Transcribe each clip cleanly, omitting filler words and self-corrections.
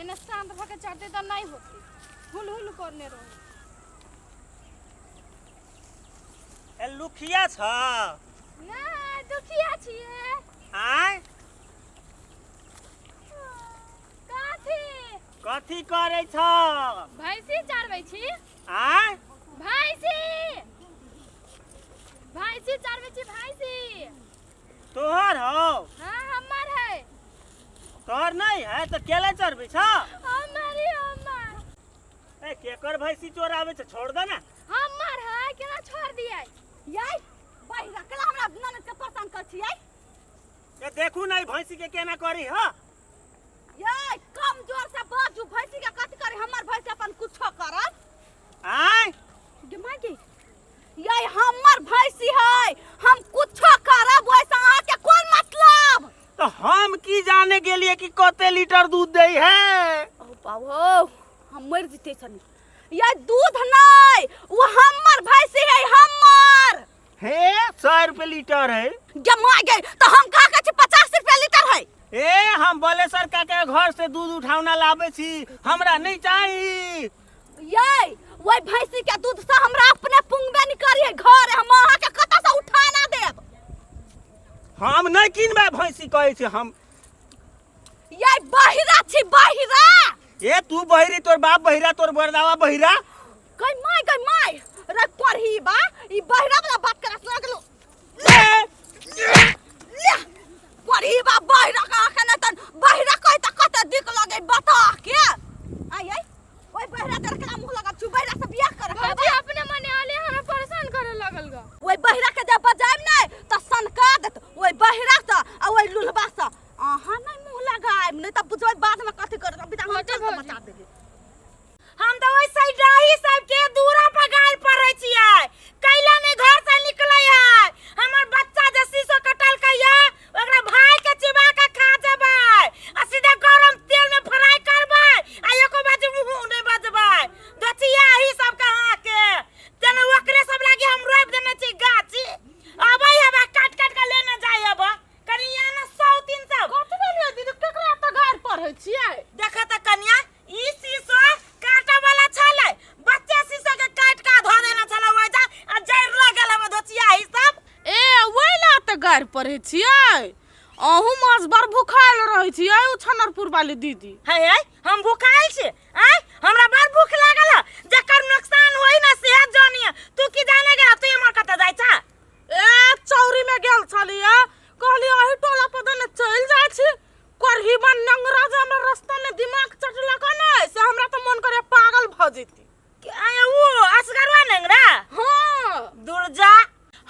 एने शांत भऽ के चढ़तै तऽ नहि होतै, हुल हुल करने रहै। ए लुखिया छ? नहि, दुखिया छियै। आय? कथी? कथी करै छ? भैंसी चरबै छी। आय? भैंसी, भैंसी चरबै छी, भैंसी। तोहर हौ? हाँ, हमर है। तोहर नहीं है तो केला चरबै छ? हमर ही, हमर। ए केकर भैंसी चोराबै छ? छोड़ दे ना। हमर है, केना छोड़ दियै? यै बहिरा, केला हमरा ननद के परेशान कर छियै? ए देखू ना ई भैंसी के केना करी ह। यै कम जोर से बाजू, भैंसी के कथी करी? हमर भैंसी अपन कुछो करत। आय? गे माय गे, यै हमर भैंसी है, हम कुछो करब, ओइसे अहाँके कोन मतलब? तो हम की जाने गेलिए कि कते लीटर दूध दे है। ओ बाबो, हम मर जते छनी। यै दूध नहीं, वो हमर भैंसी है, हमर। हे 100 रुपये लीटर है। गे माय गे, तो हम कहा कहै छी 50 रुपया लीटर है। ए हम बलेसर काका के घर से दूध उठावना लाबे छी, हमरा नहीं चाही। यै ओहि भैंसी के दूध से हमरा अपने पुंगबे नहीं करी है घर, हम अहाँ के कतऽ से उठा ना देब। हम नहीं किनबे भैंसी कहै छी हम। यै बहिरा छी, बहिरा। ए तू बहिरी, तोर बाप बहिरा, तोर बरदावा बहिरा। गई माय, गई माय रे पढ़ी बा, ई बहिरा वाला बात करत लगलो। ए, ले पढ़ी बा बहिरा का अखन तन बहिरा कहि त कत दिक लगे बता के। आय आय ओइ बहिरा तर केना मुंह लगा छु, बहिरा से बियाह कर। भौजी अपने मने आले हमरा परेशान करे लगल ग। ओइ बहिरा के जब बजायब नै त सनका देत ओइ बहिरा से आ ओइ लुल्हबा से। अहाँ नै मुंह लगायब, नै त बुझबै बाद में कथी करत। अभी त हम हटे चल के भौजी। बचा देबै। हम तऽ ओहि साइड सबके दूरा पर गाल पड़ै छियै, कैला नहि घर से निकलै है। हमर बच्चा जे शीशो कटलकै या ओकरा भाई के चिबा के खा जेबै आ सीधे गरम तेल में फ्राई करबै आ एको बाजी मुँह नहि बजबै। दचिया ही सबके अहाँ के तेना ओकरे सब लागी हम रोपि देने छी गाछी। अबै हेबै काटि काटि के लेने जाइ हेबै कनिया ने 100 300। कथी भेलियै दीदी, केकरा एतऽ गारि पढ़ै छियै? देखऽ तऽ कनिया, ई शीशो काटे वाला छलै, बच्चे शीशो के काट के धो देने छलै ओहि जा आ जरि लगल हवे धोचिया ई सब। ए ओहि ला तऽ गारि पढ़ै छियै? अहूँ मास बड़ भूखायल रहै छियै ओ छनरपुर वाली दीदी। हे हे हम भूखायल छी? आय हमरा बड़ भूख लागल है, जकर नुकसान होई ना से जानिए। तू की जाने गेला, तू एमहर कतऽ जाइ छा? ए चौरी में गेल छलियै, कहलियै अही टोला पर दने चलि जाइ छी। करही बन नंगरा जे हमरा रास्ता में दिमाग चटलक ने से हमरा तऽ मन करे पागल भऽ जैती। आय ओ असगरवा नंगरा? हाँ। दुर्जा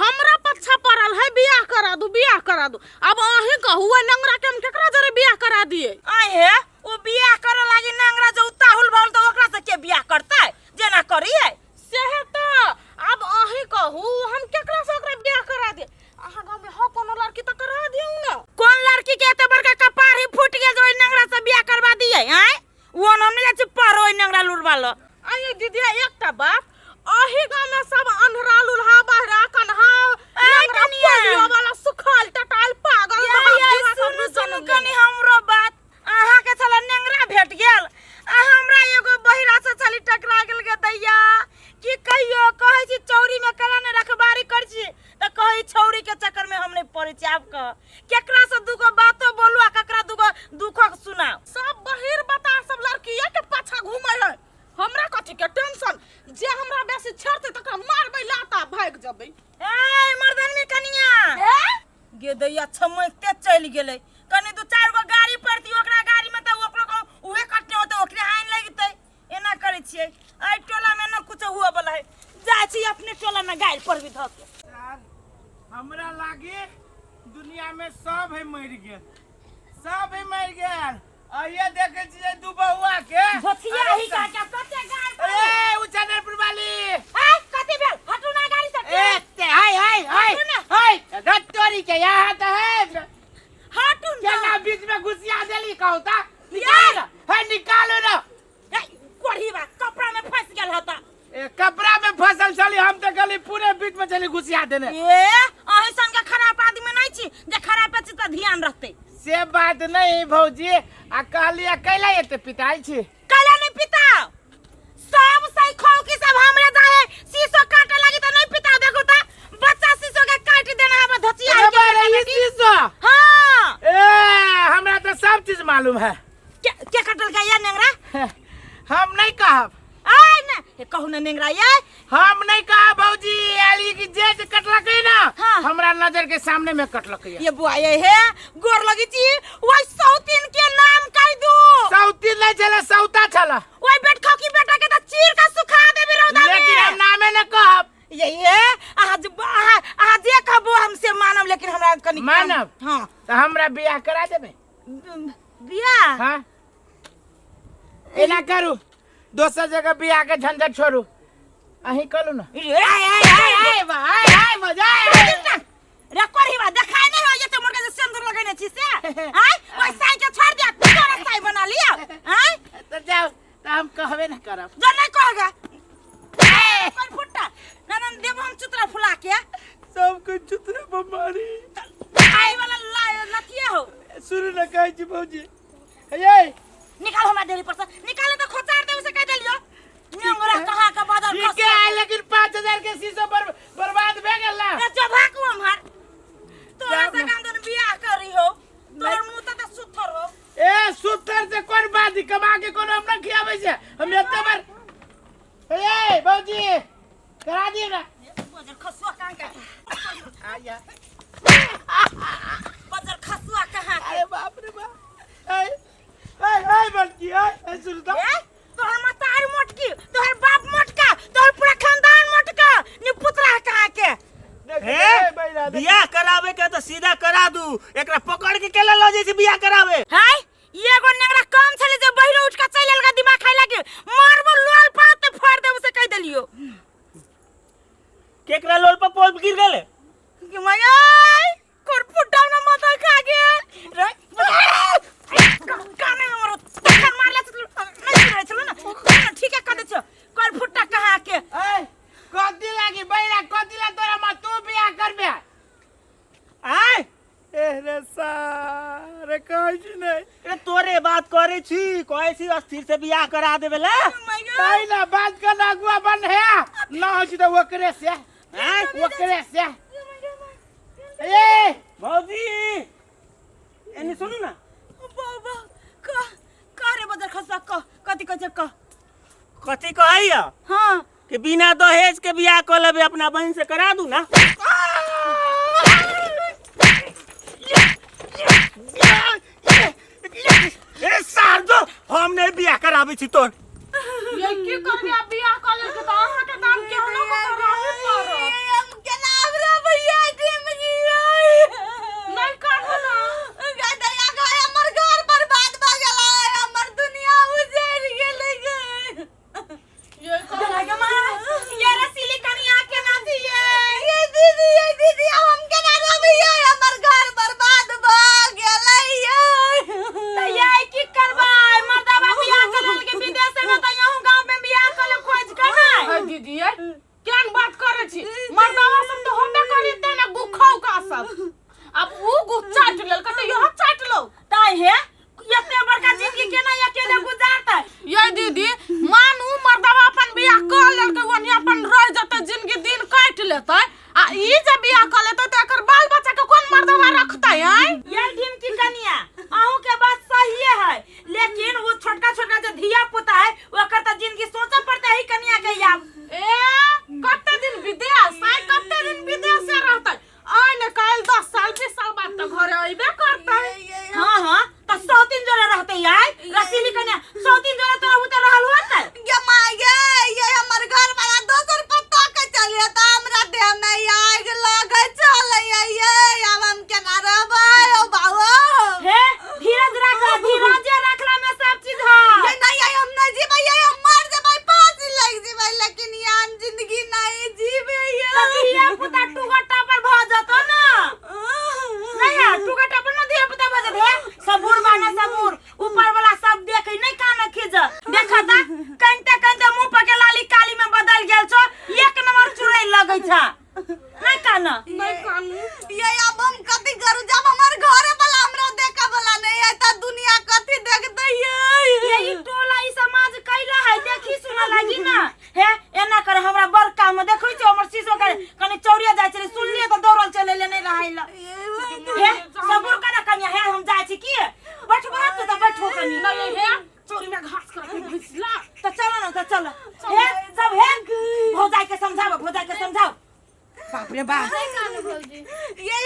हमरा पछा पड़ल है बियाह करा दू, बियाह करा दू। अब अहीं कहू ओहि नंगरा के हम केकरा जरे बियाह करा दिए? आय हे ओ बियाह करे लागी नंगरा जे उताहुल भल तऽ ओकरा से के बियाह करतै जेना करी है। सेहे तऽ अब अहीं कहू हम केकरा से ओकरा बियाह करा दिए? अहाँ गाँव में हो कोनो लड़की तऽ करा दियौ ना। कोन लड़की के एते बड़का कपार ही फूट गेल जे ओहि नंगरा से बियाह करवा दिए? आय ओ हम नहीं जाइ छी पर ओहि नंगरा लुरबा ल। आइए दीदी एकटा बात, अही गाँव में सब अन्हरा लुल्हा बहरा कन्हा ऐ नंगरा कनिया। पोलियो वाला सुखाल टटाल पागल ये, भाग ये, जीवा सब सुनू, जन्म सुनू लेने। कनी हमरो बात, अहाँ के छल नेंगरा भेट गेल आ हमरा एगो बहिरा से छली टकरा गेल गे दैया। की कहियो कहै छी चौरी में केना ने रखबारी कर छी त कहै छौरी के चक्कर में हम नहीं पड़ै छी। आब कह केकरा से दुगो बातो बोलू आ केकरा दुगो दुखक सुनाउ? सब बहिर बता सब लड़की के पाछा घूमै है, हमरा कथी के टेंशन? जे हमरा बेसी छेड़तै तकरा मारबै लाता भागि जेबै। ए मर्दनमी कनिया ए? गे दैया छमकते चलि गेलै। कनि दू चारि गो गाड़ी पड़ती ओकरा गाड़ी में तऽ ओकरो कहू उहे कटने होतै ओकरे हानि लगितै। एना करै छियै एहि टोला में न कुछो हुअ वाला है, जाइ छी अपने टोला में गारि पड़बी धऽ के। यार हमरा लागे दुनिया में सब है मरि गेल, सब है मरि गेल। आइए देखे छियै दू बउआ के। भोथिया ही का के कते गारि पड़ै? ए उ चनरपुर वाली। ए कथी भेल? हटू ना गाड़ी से। ए ते हाय हाय हाय हटू ना। हाय रत्तोरी के यहाँ त है। हटू ना। केना बीच में घुसिया देली कहू ता? निकाल ना, हे निकालो ना। ए कोढ़ी बा कपड़ा में फंस गेल हता। ए कपड़ा में फसल चली, हम तो गली पूरे बीच में चली घुसिया देने। ए अहीं सन के खराब आदमी नहीं छी जे खराब चीज पर ध्यान रखते। से बात नहीं भौजी, आ कहली भैया कैला एते पिताई छी? कैला नहीं पिता, सब सही खौ की सब हमरा जाहे शीशो काटे लगी त नहीं पिता। देखो त बच्चा शीशो के काट देना है धोतिया अरे के बारे, बेटा ई बेटी। शीशो? हाँ। ए, हमरा तो सब चीज मालूम है। के के कटल का या नेंगरा? हम नहीं कहब। आय ना, ये कहू ना नेंगरा ये। हम नहीं कहब भौजी, आली की जे जे कटलक है ना। हाँ। हमरा नजर के सामने में कटलक है। ये बुआ ये है गोर लगी छी, वही सौतीन के नाम कह दू। सौतीन नहीं छला, सौता छला। ओई बेट खौकी बेटा के त चीर के सुखा देबी रौदा में। लेकिन हम नामे न कहब। ये ये अहाँ जे कहबो हम से मानब, लेकिन हमरा कनी मानब? हाँ। तो हमरा बियाह करा देबे? बियाह? हाँ, एना करू, दोसर जगह बियाह के झंझट छोड़ू, अहीं करू ना। रे, आय, आय, आय, आय, आय, आय, आय, आय। रे कोरहीबा देखाय नहीं हो, ये तो मुर्गा जे सिंदूर लगेने छी से। आय, ओइ साई के छोड़ दे, तोरा साई बना लिया। आय। तो जाओ, तो हम कहबे ना करब। जो नहीं कहेगा कोई फुट्टा ना ना देबो हम चुतरा फुला के। सब कुछ चुतरा पर मारी। आय वाला लथिए हो। सुन ना, कहै छी भौजी, हे निकाल हमरा डेली पर से निकाले तो खोचार देबो से कह देलियो। नेंगरा कहाँ का बादल। ठीक है, लेकिन 5000 के शीशो बर्बाद भे गेल ना। ए जो भागू हमार तोरा जाब से ना। कांदन बियाह करी हो, तोहर मुंह त सुथर हो। ए सुतर से कोन बात, कमा के कोनो हमरा खियाबै छै? हम एते बार ए भौजी करा दियो ना। बजर खसुआ कहाँ के? आया। बजर खसुआ कहाँ के? अरे बाप रे बाप, ए ए ए बड़की, ए ए सुन तो। ए तोहर मतार मोटकी, तोहर बाप मोटका, तोहर पूरा खानदान मोटका, नि पुतरा कहाँ के? देख, हे ए, बैरा, देख। बियाह करावे के तो सीधा करा दू, एकरा पकड़ के केला ल जाय छै बियाह करावे? हाय, ये एगो नेंगरा कम छले जे बहिरो उठ के चलि एलका दिमाग खाइ लागे, मारबो लोल पात ते फोड़ देबो से कह देलियो। केकरा लोल पर पोल गिर गेले? कि माया कोर फुटा ना माथा खा गे रे, काने में मारो तखन मारला नहीं सुनै छलो ना? ना, ठीक है, कर दे छो कोर फुटा कहाँ के। ए कथी लागी बैरा, कथी ला तोरा मा तू बियाह करबे? आय। ए रे सारे कहै छी नै। ए तोरे बात करे छी, कहै छी अस्थिर से बियाह करा देबे ला। तै ना बात कर अगुआ बन है ना, होइ छी त ओकरे से। आय। ओकरे से ए। भौजी, एनी सुनू ना। बाबा कह कह रे बजर खसुआ, कह कथी कहै छै कह। कथी कहैया? हाँ। कि बिना दहेज के बियाह कऽ लेबै, अपना बहन से करा दू ना। ए सार दो, हम नहीं बियाह कराबै छी तोर। ये की करबे आब बियाह कऽ लेलकै तऽ अहाँके दाम केहनो कऽ कऽ रहै पड़त। हम केना रहबै जिंदगी? नहि करबो ना। गदैया गाय, हमर घर बर्बाद भऽ गेलै, हमर दुनिया उजड़ि गेलै गे। ये गला के मार ये रसीली कनिया के ना दिए। ये दीदी, ये दीदी, आब हम केना रहबै? हमर घर बर्बाद भऽ गेलै ये। त ये की करबै, मर्दाबा बियाह कर लेलकै विदेश में त यहूं गांव में बियाह कर ले खोज के नै। है दीदी, ये केहन बात करै छी? मर्दावा सब तऽ होबे करी ते ने गुखौ का सब। अब ऊ गु चाटि लेलकै तऽ इहो चाटि लौ। ताई हे एते बड़का जिंदगी केना अकेले गुजारतै? ये दीदी, मानू मर्दावा अपन बियाह कर लेलकै, ओनी अपन रह जेतै, जिंदगी दिन काटि लेतै, आ ई जे बियाह कऽ लेतै तऽ एकर बाल बच्चा के कोन मर्दावा रखतै? आँय। ये ढिमकी कनिया, अहूँ के बात सहिए है, लेकिन वो छोटका छोटका जो धिया पुता है ओकर त जिंदगी सोचे पड़ते है कनिया के आब। ए कते दिन विदेश आय, कते दिन विदेश से रहतै? आइ ने काल्हि 10 साल 20 साल बाद तऽ घरे अयबे करतै। हाँ हाँ, त सौतीन जोड़े रहते यार रसीली कन्या, सौतीन जोड़े तोरा उतर रहल होतै। गे माय गे, ये हमर घर वाला दोसर पत्ता के चलिए त हमरा देह में आग लगे चले ये, आब हम केना रहबै ओ बाबा? हे धीरज राख, धीरज रखला में सब चीज है। ये नहीं ये हम नहीं जीबै, ये हम मर जेबै, फांसी लग जेबै, लेकिन ये हम जिंदगी नहीं जीबै ये। त धिया पुता टुगा टापर भ जतो ना। नहीं यार, टुगा टापर ना धिया पुता भ जतो। हे सबूर माने सबूर, ऊपर वाला सब देखे नहीं कान खींच देखा ता कंते कंते मुंह पर के लाली काली में बदल गेल छो, एक नंबर चुड़ैल लगै छ। नहीं कान? नहि कानू। ये अब हम कथी करू जब हमर घरे वाला हमरा देखे वाला नहीं है त दुनिया कथी देखते ये? चौरिया जाइ छलियै, सुनलियै तऽ दौड़ल चलि एलियै नहि रहै लए। हे सबुर कर कनिया, हे हम जाइ छी की बैठबो तू तऽ बैठो कनी। नहीं हे चोरी में घास काटे घुसला। तऽ चलो न, तऽ चलो हे सब, हे भौजाई के समझाओ, भौजाई के समझाओ। बाप रे बाप। कानू भौजी। ये